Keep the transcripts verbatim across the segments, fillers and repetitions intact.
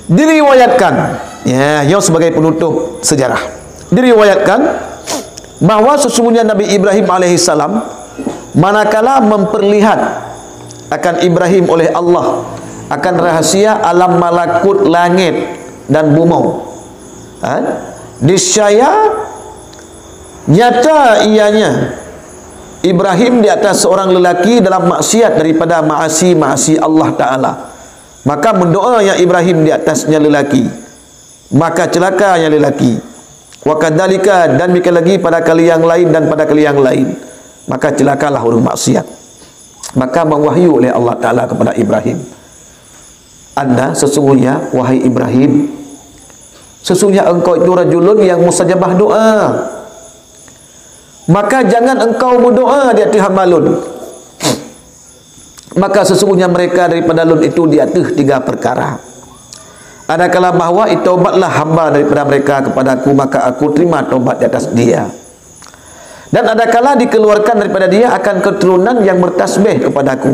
Diriwayatkan, ya, nyoe sebagai penutup sejarah. Diriwayatkan bahwa sesungguhnya Nabi Ibrahim alaihissalam, manakala memperlihat akan Ibrahim oleh Allah akan rahasia alam malakut langit dan bumoe, ha? Niscaya nyata ianya Ibrahim di atas seorang lelaki dalam maksiat daripada maasi-maasi Allah Ta'ala. Maka mendoa ya Ibrahim di atasnya lelaki, maka celaka ya lelaki. Wa kadzalika, dan demikian lagi pada kali yang lain dan pada kali yang lain, maka celakalah orang maksiat. Maka mewahyu oleh Allah Ta'ala kepada Ibrahim, "Anna, sesungguhnya, wahai Ibrahim, sesungguhnya engkau itu rajulun yang mustajabah doa." Maka jangan engkau berdoa di ateueh hamba Lôn. Maka sesungguhnya mereka daripada Lôn itu di ateueh tiga perkara. Adakala bahwa itaubatlah hamba daripada mereka kepada-Ku, maka Aku terima taubat di atas dia. Dan adakala dikeluarkan daripada dia akan keturunan yang bertasbih kepada-Ku.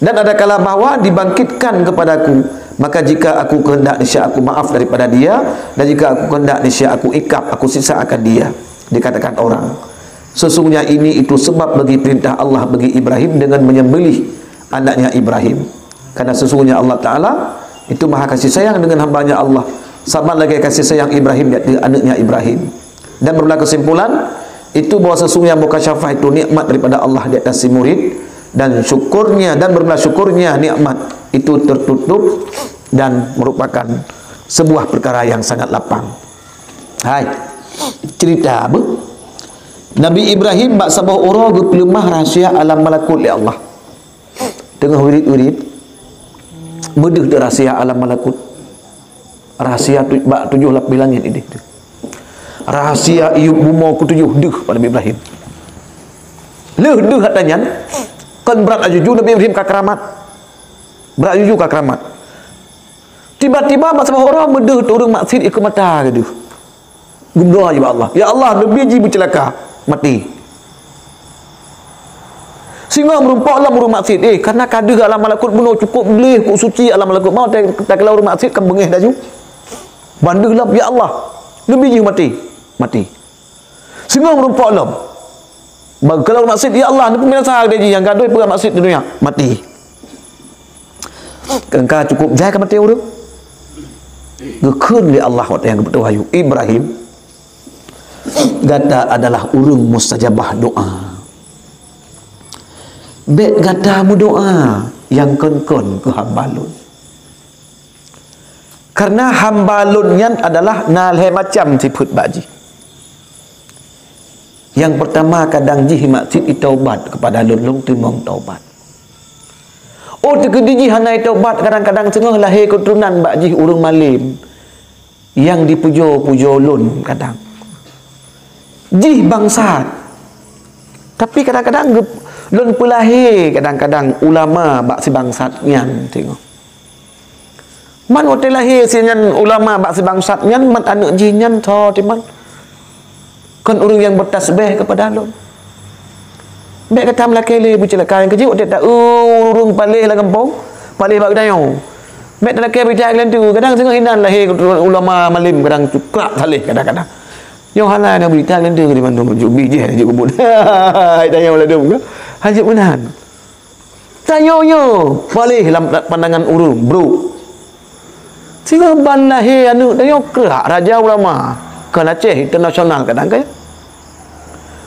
Dan adakala bahwa dibangkitkan kepada-Ku, maka jika Aku kehendak, niscaya Aku maaf daripada dia, dan jika Aku kehendak, niscaya Aku ikab, Aku siksa akan dia. Dikatakan orang, "Sesungguhnya ini itu sebab bagi perintah Allah bagi Ibrahim dengan menyembelih anaknya Ibrahim. Karena sesungguhnya Allah Ta'ala itu maha kasih sayang dengan hambanya Allah, sama lagi kasih sayang Ibrahim di ateueh anaknya Ibrahim." Dan barulah kesimpulan, itu bahwa sesungguhnya mukasyafah itu nikmat daripada Allah di atas si murid, dan syukurnya, dan barulah syukurnya nikmat itu tertutup dan merupakan sebuah perkara yang sangat lapang. Hai, cerita apa? Nabi Ibrahim bak saboh uroe geupeuleumah rahasia alam malakut lé Allah. Teungoh wirit-wirit, meudeuh di rahasia alam malakut. Rahasia tu, bak tujoh lapéh langét idéh tu. Rahasia iup bumoe keutujoh deuh bak Nabi Ibrahim. Lheueh deuh ata nyan, kon brat laju ju Nabi Ibrahim ka keuramat. Brat laju ju ka keuramat. Tiba-tiba bak saboh uroe meudeuh ureuëng maksiet ikeue mata keudeuh. Geumeudoa jih bak Allah, "Ya Allah, neubi jih beuceulaka, maté." Singoh meurumpok lom ureuëng maksiet, eh, karena ka deuh alam malakut bunoe cukôp gleh, cukôp suci alam malakut. Mau ta-, takheun ureuëng maksiet kan beungéh laju. Ban deuh lom, "Ya Allah, neubi jih maté." Maté. Singoh meurumpok lom. Ba-, kalau ureuëng maksiet, "Ya Allah, neupeubinasa geutanyoe jih nyang gadôh peugah maksiet di dunia." Maté. Ka cukôp jai ka maté ureuëng. Geukheun lé Allah watée nyang geupeutoh wahyu, "Ibrahim, gata adalah ureuëng mustajabah doa. Bék gata meudoa nyang kon-kon keu hamba Lôn." Karena hamba Lôn nyan adalah na lhée macam sifeuet bak jih. Nyang peurtama, kadang jih maksiet itaubat keupada Lôn, Lôn teurimong taubat. Oh, teukeudi jih hana itaubat, kadang-kadang singoh lahé keuturonan bak jih ureuëng malém nyang dipujoe-pujoe Lôn kadang. Jih bangsat. Tapi kadang-kadang geup-, Lôn peulahé kadang-kadang ulama bak sibangsat nyan singoh. Man watée lahé si nyan ulama bak sibangsat nyan, man aneuëk jih nyan tho timan kon ureuëng nyang beutasbéh keupada Lôn. Bék gata meulakée lé beuceulaka nyang keujeuet watée ta-, ureuëng paléh lam gampông, paléh bak geutanyoe. Bék talakée beucaya lé tu. Kadang singoh inan lahé ulama malém, kadang cukrak saléh kadang-kadang. Nyoe hana na beurita lé tu di bandum jubi jih hana jeuet peubuet. Hai tanyoe ladum ke? Hana jeuet meunan. Tanyoe nyoe paléh lam pandangan ureuëng brok. Singoh ban lahé aneuëk tanyoe krak raja ulama, kon Aceh internasional kadang kaya.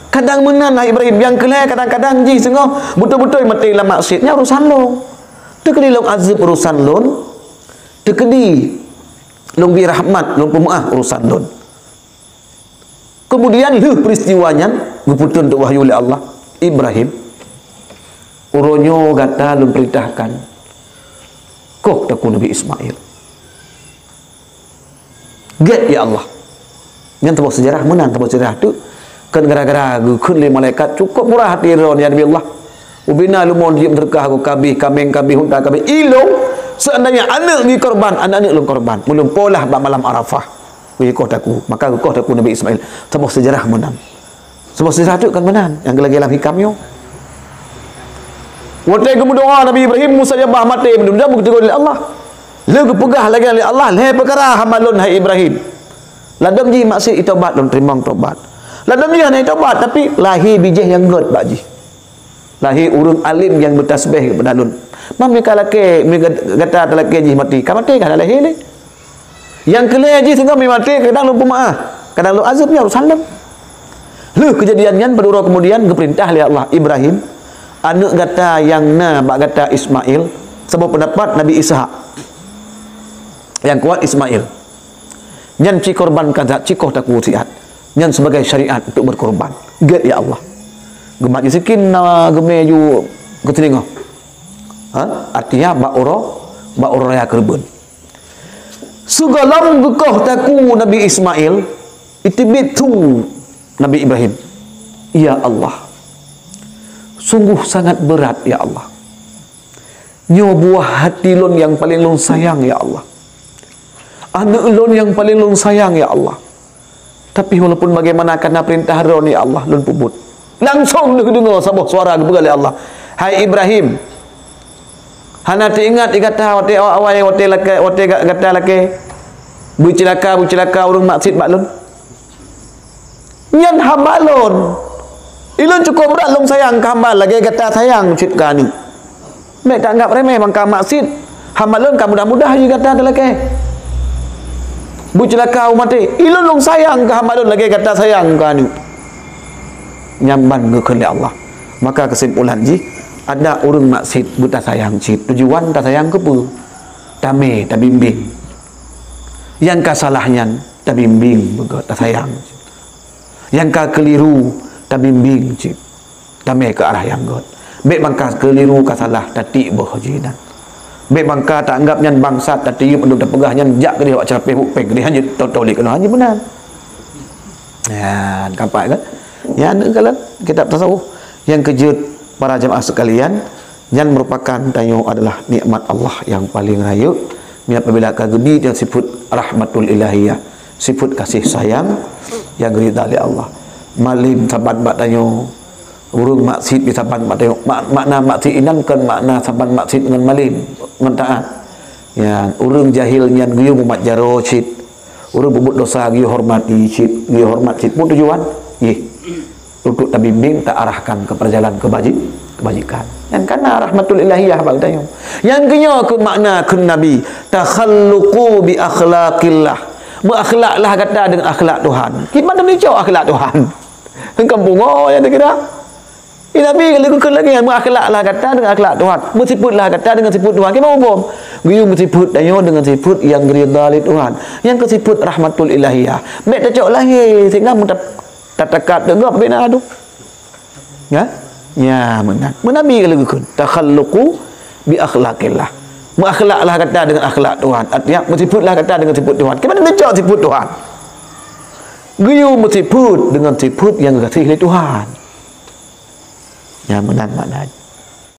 Kadang meunan lah Ibrahim, nyang keulhée kadang-kadang jih singoh beutôi-beutôi maté lam maksiet nyan urusan lôn. Teukeudi lôn azeueb urusan lôn, teukeudi lôn bri rahmat, lôn peumeuáh urusan lôn. Kemudian lheueh peristiwa nyan, geupeutrön teuk wahyu lé Allah, "Ibrahim, uroe nyoe gata Lôn peurintahkan koh takue Nabi Ismail." Gét, ya Allah. Nyan saboh seujarah meunan, saboh seujarah teuk. Kon gara-gara geukheun lé malaikat, "Cukôp murah até droe, ya Nabi Allah. Ubena lôn mon jeuet meuseudeukah, kabéh, kaméng kabéh, unta kabéh. Ilôn, seandainya aneuëk geukorban, aneuëk-aneuëk lôn korban. Meulôn poh lah bak malam Arafah." Geukoh takue, maka geukoh takue Nabi Ismail. Saboh seujarah meunan. Saboh seujarah teuk kon meunan, nyang geulagée lam hikam nyoe. Watée geumeudoa Nabi Ibrahim, mustajabah maté, meunurot beutôi lé Allah. Lheueh geupeugah lagée lé Allah, "Lhée peukara hamba lôn, hai Ibrahim. Ladom jih maksiet, itaubat lôn, teurimong taubat. Ladom jih hana itaubat, tapi lahé bijéh nyang gét bak jih. Lahé ureuëng alim nyang beutasbéh keupada lôn. Mam mika lakée, mika gata talakée jih maté. Ka maté ka hana lahé lé. Nyang keu lhée jih singoh mi maté, kadang lôn peumaáh, kadang lôn azeueb, nyan urusan lôn." Lheueh keujadian nyan, padum uroe keumudian geupeurintah lé Allah, "Ibrahim, aneuëk gata nyang na bak gata Ismail, saboh peundapat Nabi Ishak, nyang kuat Ismail, nyan ci korbankan that, ci koh taku siat. Nyan sebagai syariat untuk berkorban." Gét ya Allah. Geumat jisikin na geumé ju keuteulingah. Ha? Artinya bak uroe, bak uroe raya keureubeuen. Sigohlom geukoh taku Nabi Ismail, iteubiet su Nabi Ibrahim. "Ya Allah, sungguh sangat berat, ya Allah. Nyoe buah hati lôn nyang paleng lôn sayang, ya Allah. Aneuëk lôn nyang paleng lôn sayang, ya Allah. Tapi walaupun bagaimana kana peurintah Droe, ya Allah, lôn peubuet." Langsong lheueh geudeungoe saboh suara geupeugah lé Allah, "Hai Ibrahim, hana teuingat di gata watée awai-awai, watée lakée, watée ga-, gata lakée beuceulaka-beuceulaka ureuëng maksiet bak lôn? Nyan hamba lôn. Ulôn cukôp brat lôn sayang keu hamba lagée gata sayang cit keu aneuëk. Bék taanggab remeh, mangka maksiet hamba lôn ka mudah-mudah jih gata talakée. Beuceulaka u maté. Ulôn lôn sayang keu hamba lôn lagée gata sayang keu aneuëk." Nyan ban geukheun lé Allah. Maka keusimpulan jih, adak ureuëng maksiet beutasayang cit. Tujuan tasayang keupeue? Tamé, tabimbéng. Nyang ka salah nyan tabimbéng beugét, tasayang. Nyang ka keuliru tabimbéng cit. Tamé keu arah nyang gét. Bék mangka keuliru ka salah, tatiek boh jih nyan. Bék mangka taanggab nyan bangsat, tatiep, mandum tapeugah nyan jak keudeh awak ceurapéh bukpéng keudeh, hana jeuet toto lé keunoe, hana jeuet meunan. Nyan, kampak kan? Nyan kalon kitab tasawuf. Nyang keujeuet, para jamaah sekalian, nyan merupakan tanyoe adalah nikmat Allah nyang paleng rayeuk. Apabila ka geubri nyan sifeuet rahmatul ilahiyah, sifeuet kasih sayang nyang geurida lé Allah. Malem saban bak tanyoe, ureuëng maksiet pih saban bak tanyoe. Mak-, makna maksiet inan kon makna saban maksiet ngon malem, ngon taát. Ya, ureuëng jahil nyan geuyue mumat jaroe cit. Ureuëng peubuet dosa geuyue hormati cit, geuyue hormat cit. Peue tujuan? Yeh. Untuk tabimbéng, taarahkan kepada jalan kebaji-, kebajikan. Nyan kana rahmatul ilahiyah bak geutanyoe. Nyang keunyoe keu makna kheun Nabi, "Takhalluqu bi akhlaqillah." Meuakhlaklah gata deungon akhlak Tuhan. Kiban neucok akhlak Tuhan? Engkau pungo nyang dikira. Di Nabi lagi kheun lagée nyan, meuakhlaklah gata deungon akhlak Tuhan. Meusifeuetlah gata deungon sifeuet Tuhan. Kiban huköm? Geuyue meusifeuet tanyoe deungon sifeuet nyang geurida lé Tuhan. Nyang keu sifeuet rahmatul ilahiyah. Bék tacok lahé sehingga meuta-, Tatakab teugok pih na tu. Ya? Ya, meunan. Meunabi ka lagée kheun, "Takhalluqu bi akhlaqillah." Meuakhlaklah gata deungon akhlak Tuhan. Artinya, meusifeuetlah gata deungon sifeuet Tuhan. Kiban neucok sifeuet Tuhan? Geuyue meusifeuet deungon sifeuet nyang geugaséh lé Tuhan. Ya, meunan makna.